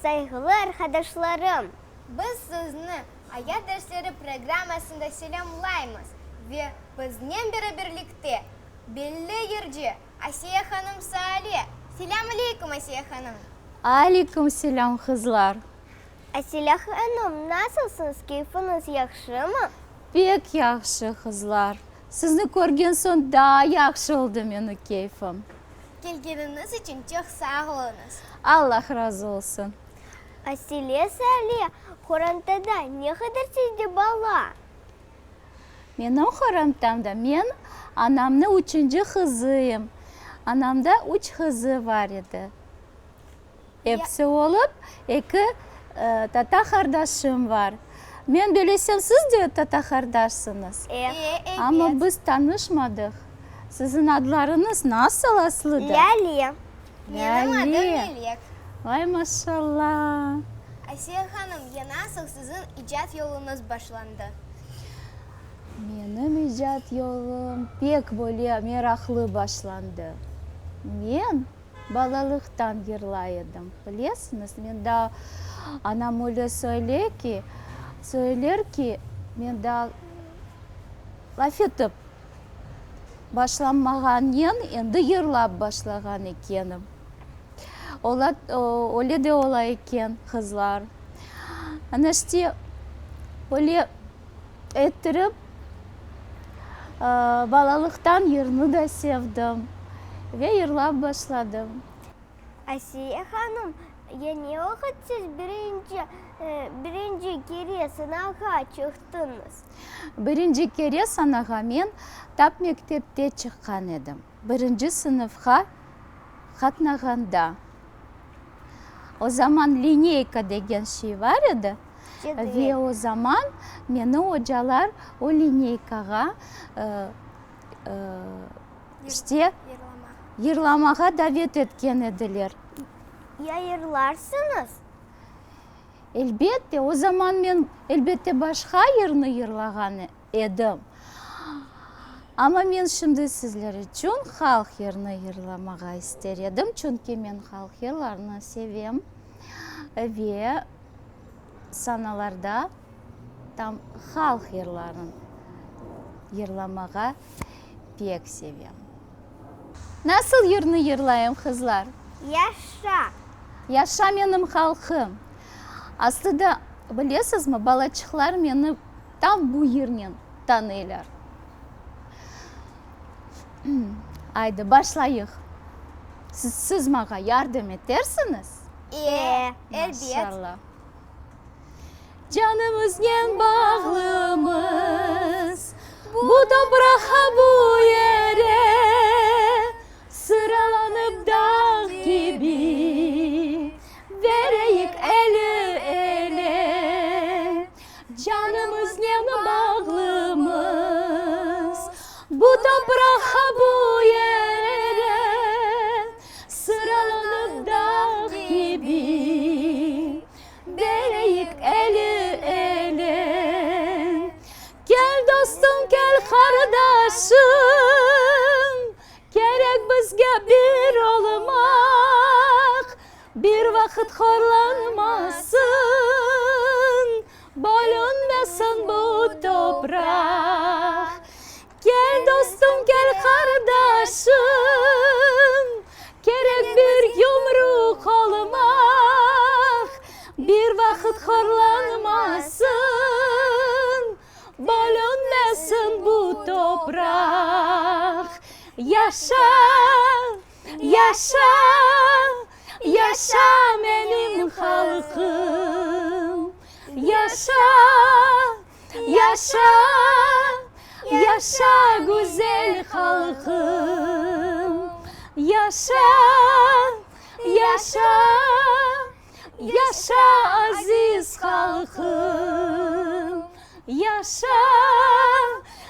Sayğılı arqadaşlarım! Biz sizni Ayat dersleri programmasında selâmlaymız ve biznen beraberlikte belli yırcı Asiye hanım Saale. Selâm aleykum, Asiye hanım! Aleyküm selâm, qızlar! Asiye hanım, nasılsıñız, keyfiñiz yahşımı? Pek yahşı, qızlar! Sizni körgen soñ daa yahşı oldı menim keyfim. Kelgeniñiz içün çoq sağ oluñız. Allah razı olsun. Asile Sale, qorantada ne qadar sizde bala? Menim qorantamda men anamnıñ üçünci qızıyım. Anamda üç qızı bar edi. Episi olıp eki tata-qardaşım bar. Men bilesem, siz de tata-qardaşsıñız. E, elbet. Amma biz tanışmadıq. Siziñ adlarıñız nasıl aslı da? Lâle. Menim adım Melek. Vay, maşalla! Asiye hanım, ya nasıl siziñ icat yoluñız başlandı? Menim icat yolum pek böyle meraqlı başlandı. Men balalıqtan yırlay edim. Bilesiñiz, men daa, anam öyle söyley ki, söyler ki, men daa laf etip başlamağannen endi yırlap başlağan ekenim. Ola, öyle de ola eken, qızlar. Ana işte, öyle ettirip, balalıqtan yırnı da sevdim ve yırlap başladım. Asiye hanım, ya ne vaqıt siz birinci, birinci kere sanağa çıqtıñız? Birinci kere sanağa men tap mektepte çıqqan edim, birinci sınıfqa qatnağanda. O zaman lineyka degen şey bar edi, ve o zaman meni ocalar o lineykağa, işte, yırlamağa davet etken ediler. Ya yırlarsıñız? Elbette, o zaman men, elbette, başqa yırnı yırlağan edim. Amma men şimdi sizler içün halq yırnı yırlamağa ister edim, çünki men halq yırlarını sevem ve sanalarda tam halq yırların yırlamağa pek sevem. Nasıl yırnı yırlayım, qızlar? Yaşa! Yaşa menim halqım! Aslı da, bilesizmi, balaçıqlar meni tam bu yırnen tanıylar. Aydı, başlayıq. Siz, siz maña yardım etersiñiz? E, elbet. Maşallah. Canımıznen bağlımız bu topraqqa, bu yere, Sıralanıp dağ kibi bereyik el-ele. Canımıznen bağlımız bu topraqqa, bu yere, Sıralanıp dağ kibi Bereyik eli-ele. Kel, dostum, kel, qardaşım, Kerek bizge bir olmaq, Bir vaqıt horlanmasın, Bölünmesin bu topraq. Kel, dostum, kel, qardaşım, Kerek bir yumruq olmaq, Bir vaqıt horlanmasın, Bölünmesin bu topraq. Yaşa, yaşa, yaşa menim halqım, Yaşa, Yaşa, yaşa güzel halqım, Yaşa, yaşa, yaşa aziz halqım, Yaşa,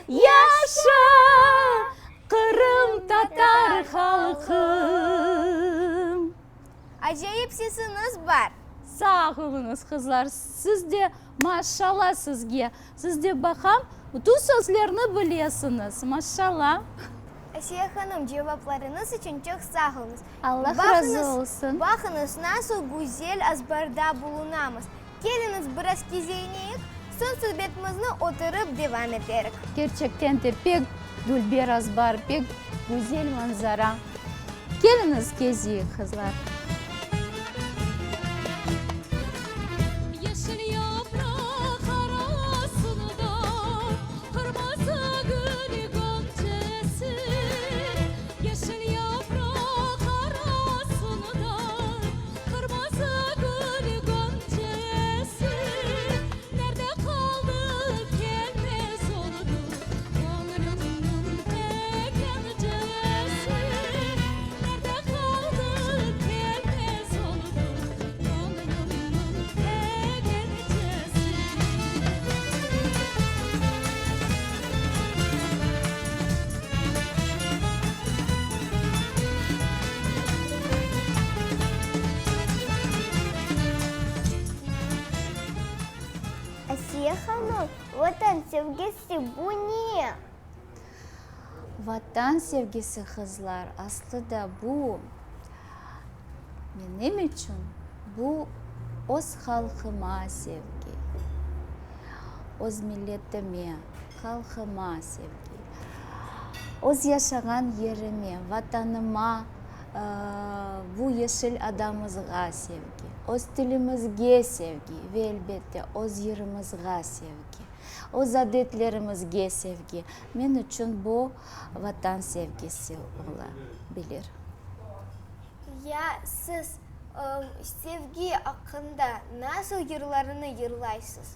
yaşa qırımtatar halqım. Acayip sesiñiz bar! Sağ oluñız, qızlar, siz de Maşşalla sizge! Siz de baqam, bütün sözlerni bilesiñiz, maşşalla! Asiye hanım, cevaplarıñız içün çoq sağ oluñız. Allah razı olsun. Baqıñız, nasıl güzel azbarda bulunamız. Keliñiz, biraz kezeyneyik, soñ subetimizni oturıp devam eterik. Kerçekten de pek dülber azbar, pek güzel manzara. Keliñiz, kezeyik, qızlar. Yeşil yapraq arasında qırmızı gül gonçesi. Yeşil yapraq arasında qırmızı gül gonçesi. Nerde qaldı, kelmez oldı göñlümniñ egencesi. Nerde qaldı, kelmez oldı göñlümniñ egencesi. Asiye hanım, Vatan sevgisi bu ne? Vatan sevgisi, qızlar, aslı da bu, menim içün bu öz halqıma sevgi, öz milletime, halqıma sevgi, öz yaşağan yerime, Vatanıma, bu yeşil adamızğa sevgi, öz tilimizge sevgi ve, elbette, öz yırımızğa sevgi, öz adetlerimizge sevgi. Men içün bu Vatan sevgisi ola bilir. Ya siz sevgi aqqında nasıl yırlarını yırlaysız?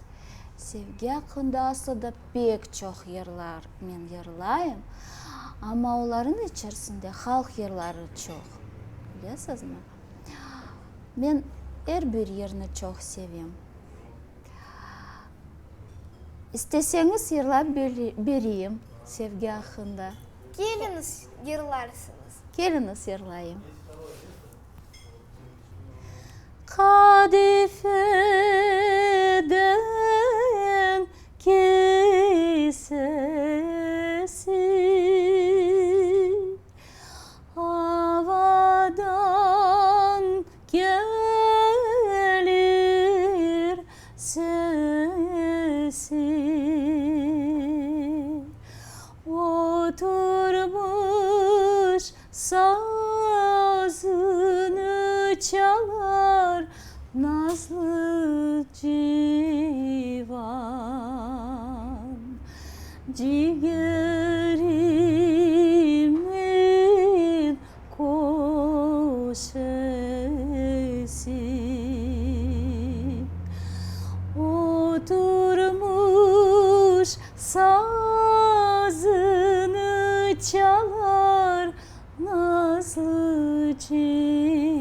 Sevgi aqqında aslı da pek çoq yırlar men yırlayım, amma olarnıñ içerisinde halq yırları çoq, bilesizmi? Men er bir yırnı çoq sevem. İsteseñiz yırlap bereyim sevgi aqqında. Keliñiz, yırlarsıñız. Keliñiz, yırlayım. Qadifeden kisesi Avadan kelir sesi. Oturmış sazını çalar nazlı civan. Cigerimin köşesi. Oturmış sazını çalar nazlı civan.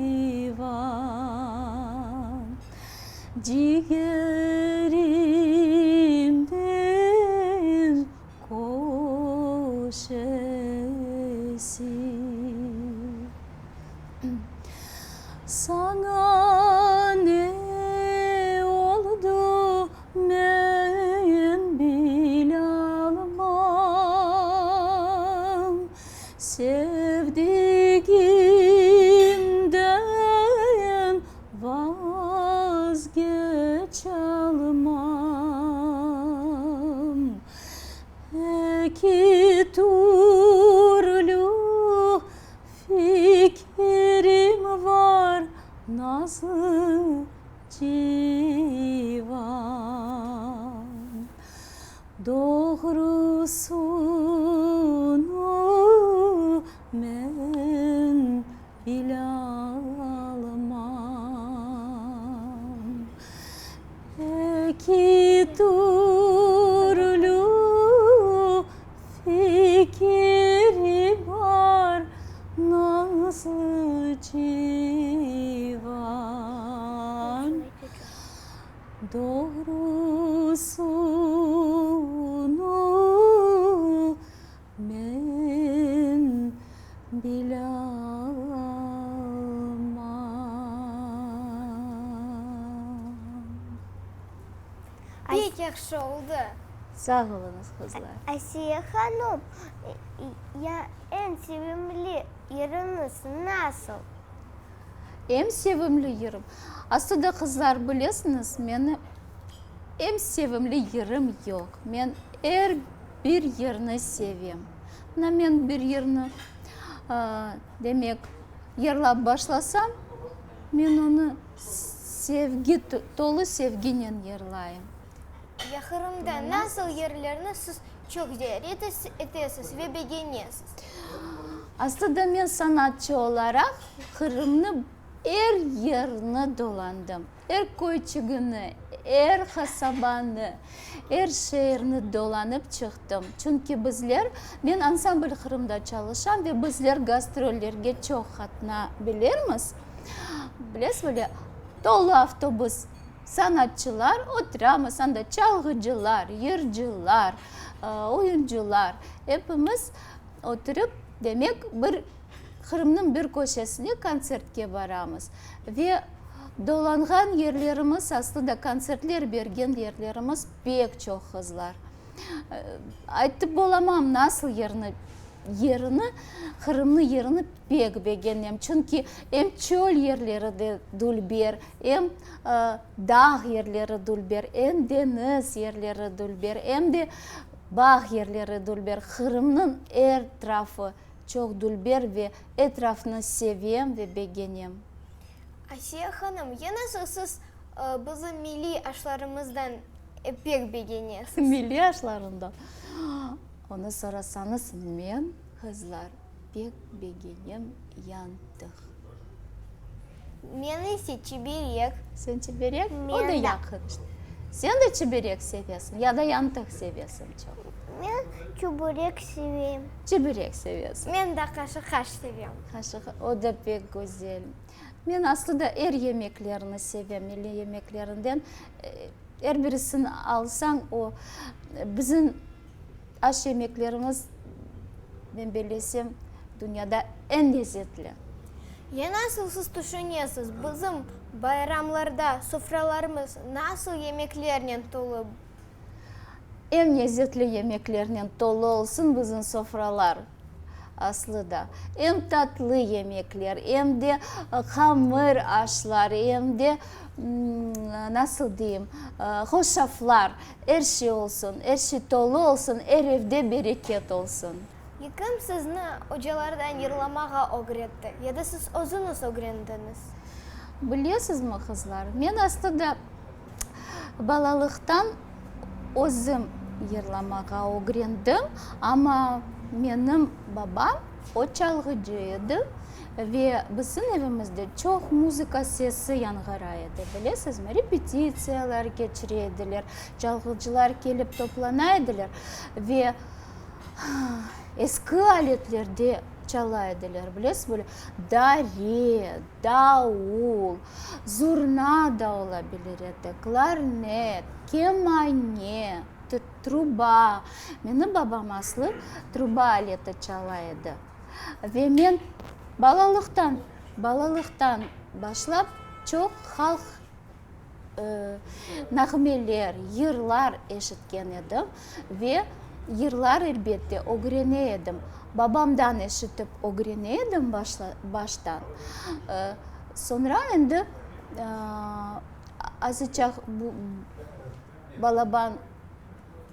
Cigerimniñ köşesi. Saña ne oldı, men bilâlmam, Sevdigimden vazgeçalmam. Eki türlü fikirim var, nazlı civan. Doğrusını men bilâlmam. Eki türlü fikiri bar nazlı civan. Doğrusını men bilâlmam. Pek yahşı oldı. Sağ oluñız, qızlar. Asiye hanım, ya eñ. sevimli yırıñız nasıl? Eñ sevimli yırım? Aslında, qızlar, bilesiñiz, meni eñ sevimli yırım yoq. Men er bir yırnı sevem. Mına men bir yırnı, demek, yırlap başlasam, men onı sevgi, tolu sevginen yırlayım. Ya Qırımda nasıl yerlerni siz çoq ziyaret etesiz ve begenesiz? Aslında men sanatçı olaraq Qırımnı er yerini dolandım. Er köyçigini, er qasabanı, er şeerni dolanıp çıqtım. Çünki bizler, men Ansambl Qırımda çalışam ve bizler gastrollerge çoq qatna bilirmiz. Bilesiz, böyle tolu avtobus Sanatçılar oturamız anda, çalğıcılar, yırcılar, oyuncılar, epimiz oturıp, demek, bir Qırımnıñ bir köşesine kontsertke baramız. Ve dolanğan yerlerimiz, aslı da kontsertler bergen yerlerimiz pek çoq, qızlar. Aytıp olamam, nasıl yerni, yerini, Qırımnı yerini pek begenem, çünki em çöl yerleri de dülber, em dağ yerleri dülber, em deñiz yerleri dülber, em de bağ yerleri dülber. Qırımnıñ er tarafı çoq dülber ve etrafnı sevem ve begenem. Asiye hanım, ya nasıl siz bizim milliy aşlarımızdan pek begenesiz? Milliy aşlarından? Onı sorasañız, men, qızlar, pek begenem yantıq. Men ise çiberek. Sen çiberek? O da yaqın. Sen de çiberek sevesiñ ya da yantıq sevesiñ çoq? Men çuburek sevem. Çiberek sevesiñ. Men de qaşıqaş sevem. Qaşıq, o da pek güzel. Men aslı da er yemeklerni sevem, milliy yemeklerinden. Er birisini alsañ, o bizim aş yemeklerimiz, men bellesem, dünyada eñ lezetli. Ya nasıl siz tüşünesiz, bizim bayramlarda sofralarımız nasıl yemeklernen tolu? Eñ lezetli yemeklernen tolu olsun bizim sofralar. Aslı da, em tatlı yemekler, em de hamır aşlar, em de, nasıl deyim, hoşaflar, er şey olsun, er şey tolu olsun, er evde bereket olsun. Ya kim sizni ocalardan yırlamağa ögretti, ya da siz özüñiz ögrendiñiz? Bilesizmi, qızlar, men aslı da Balalıqtan özüm yırlamağa ögrendim, amma menim babam, o çalğıcı edi ve bizim evimizde çoq muzıka sesi yañğıray edi, bilesizmi, repetitsiyalar keçire ediler, çalğıcılar kelip toplana ediler ve eski aletlerde çala ediler, bilesiz, böyle dare, Davul, zurna da ola bilir edi, klarnet, kemane, truba. Menim babam aslı truba aleti çala edi. Ve men balalıqtan, balalıqtan başlap çoq halq nağmeler, yırlar eşitken edim ve yırlar, elbette, ögrene edim. Babamdan eşitip ögrene edim baştan. Soñra endi azıçaq balaban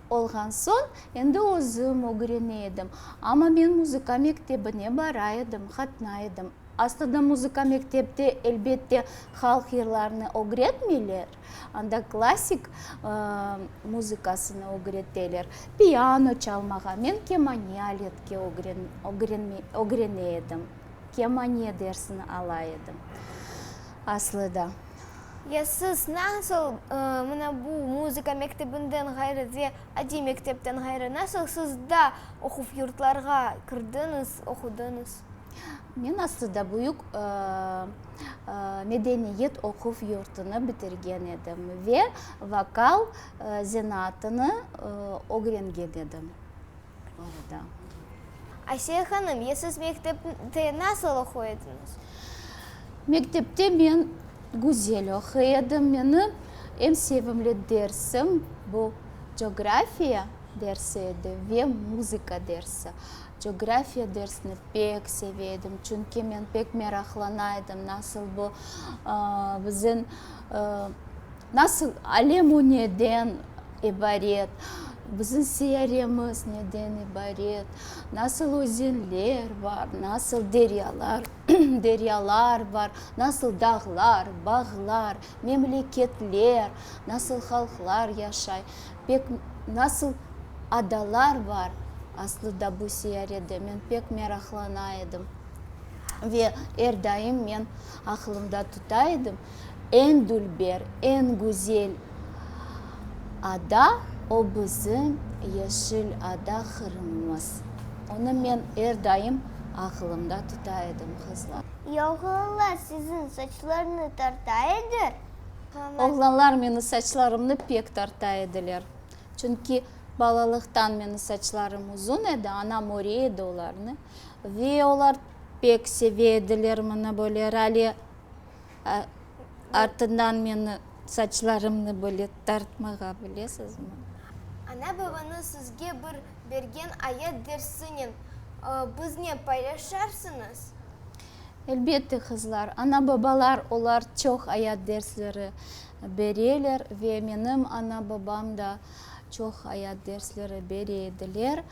olğan soñ, endi özüm ögrene edim. Amma men muzıka mektebine bara edim, qatnay edim. Aslında muzıka mektepte, elbette, halq yırlarını ögretmeyler, anda klassik muzıkasını ögreteler, piano çalmağa, men kemane aletke ögrene edim, kemane dersini ala edim, aslı da. Ya siz nasıl, mına bu muzıka mektebinden ğayrı ve adiy mektepten ğayrı, nasıl siz da oquv yurtlarğa kirdiñiz, oqudıñız? Men aslıda büyük medeniyet oquv yurtunı bitirgen edim ve vokal zenaatını ögrengen edim orada. Asiye hanım, ya siz mektepte nasıl oquy ediñiz? Mektepte men güzel oquy edim. Menim eñ sevimli dersim bu cografiya dersi edi ve muzıka dersi. Cografiya dersini pek seve edim, çünki men pek meraqlana edim, nasıl bu bizim, nasıl alem o neden ibaret, bizim seyyaremiz neden ibaret, nasıl özenler bar, nasıl deryalar, deryalar bar, nasıl dağlar, bağlar, memleketler, nasıl halqlar yaşay, pek nasıl adalar bar, aslı da bu seyyarede men pek meraqlana edim. Ve er daim men aqılımda tuta edim, eñ dülber, eñ güzel ada, o bizim yeşil ada Qırımımız. Onı men er daim aqılımda tuta edim, qızlar. Ya oğlanlar siziñ saçlarını tarta edi? Oğlanlar meni saçlarımnı pek tarta ediler. Çünki balalıqtan meni saçlarım uzun edi, anam öre edi olarnı. Ve olar pek seve ediler mına böyle rale artından meni saçlarımnı böyle tartmağa, bilesizmi? Ana-babañız sizge bir bergen ayat dersinen biznen paylaşarsıñız? Elbette, qızlar, ana-babalar, olar çoq ayat dersleri bereler ve menim ana-babam da çoq ayat dersleri bere ediler.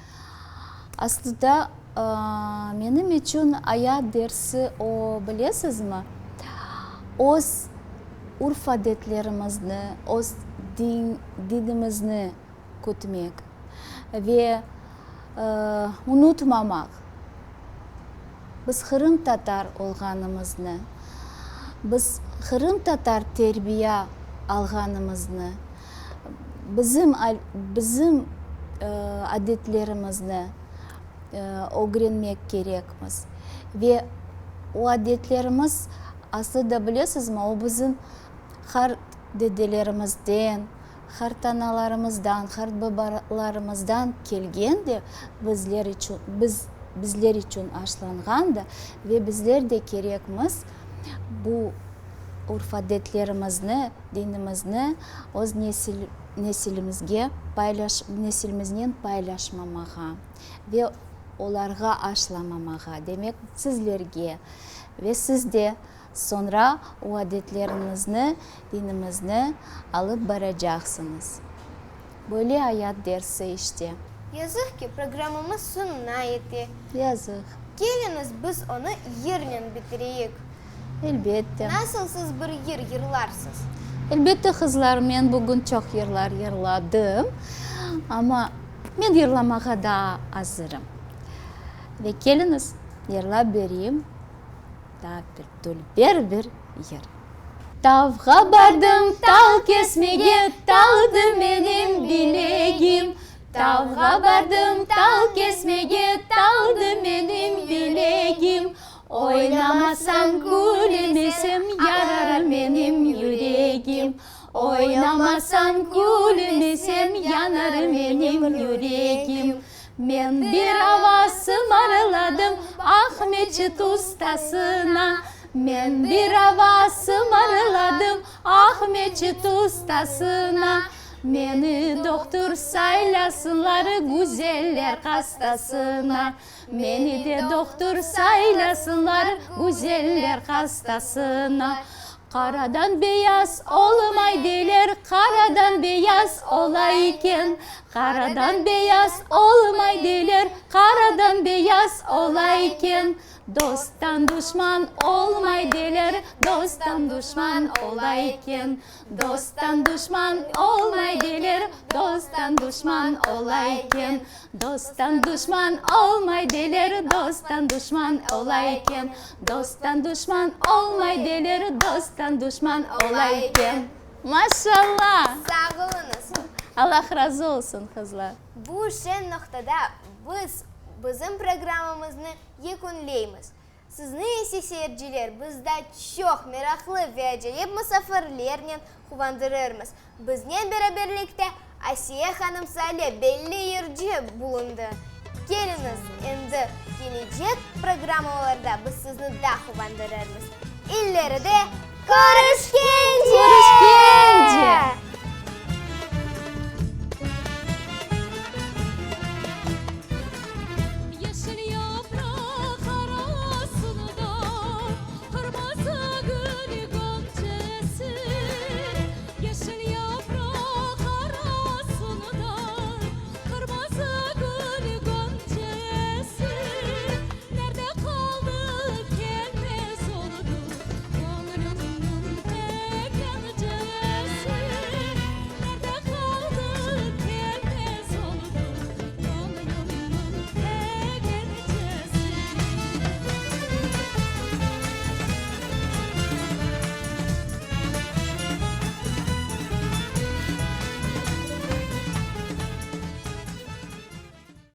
Aslıda, menim içün ayat dersi o, bilesizmi, öz urf-adetlerimizni, öz din, dinimizni kütmek ve unutmamaq, biz qırımtatar olğanımıznı, biz qırımtatar terbiya alğanımıznı, bizim bizim adetlerimizni ögrenmek kerekmiz. Ve o adetlerimiz, aslı da bilesizmi, o bizim qart dedelerimizden, qartanalarımızdan, qartbabalarımızdan kelgen de bizler içün, biz, bizler içün aşlanğan da ve bizler de kerekmiz bu urf-adetlerimizni, dinimizni öz nesil, nesilimizge paylaş, nesilimiznen paylaşmamağa ve olarğa aşlamamağa, demek, sizlerge ve siz de Soñra o adetleriñizni, dinimizni alıp baracaqsıñız. Böyle ayat dersi işte. Yazıq ki, programmamız soñuna yete. Yazıq. Keliñiz, biz onı yırnen bitireyik. Elbette. Nasıl siz bir yır yırlarsız? Elbette, qızlar, men bugün çoq yırlar yırladım, amma men yırlamağa daa azırım. Ve keliñiz, yırlap bereyim. Daa bir dülber bir yır. Tavğa bardım tal kesmege, taldı menim bilegim. Tavğa bardım tal kesmege, taldı menim bilegim. Oynamasam, külmesem, yarar menim yüregim. Oynamasam, külmesem, yanar menim yüregim. Men bir ava sımarladım Aqmeçit ustasına, Men bir ava sımarladım Aqmeçit ustasına. Meni dohtur saylasınlar güzeller kastasına, Meni de dohtur saylasınlar güzeller kastasına. Qaradan beyaz olmay deyler, qaradan beyaz ola eken. Qaradan beyaz olmay deyler, qaradan beyaz ola eken. Dosttan duşman olmay deyler, dosttan duşman ola eken. Dosttan duşman olmay deyler, dosttan duşman ola eken. Dosttan duşman olmay deyler, dosttan duşman ola eken. Dosttan duşman olmay deyler, dosttan duşman ola eken. Maşalla! Sağ oluñız! Allah razı olsun, qızlar. Bu şeñ noqtada biz bizim programmamıznı yekünleymiz. Sizni ise, seyirciler, biz daa çoq meraqlı ve acayip musafirlernen quvandırırmız. Biznen beraberlikte Asiye hanım Sale belli yırcı bulundı. Keliñiz, endi kelecek programmalarda biz sizni daa quvandırırmız. İleride körüşkence! Körüşkence!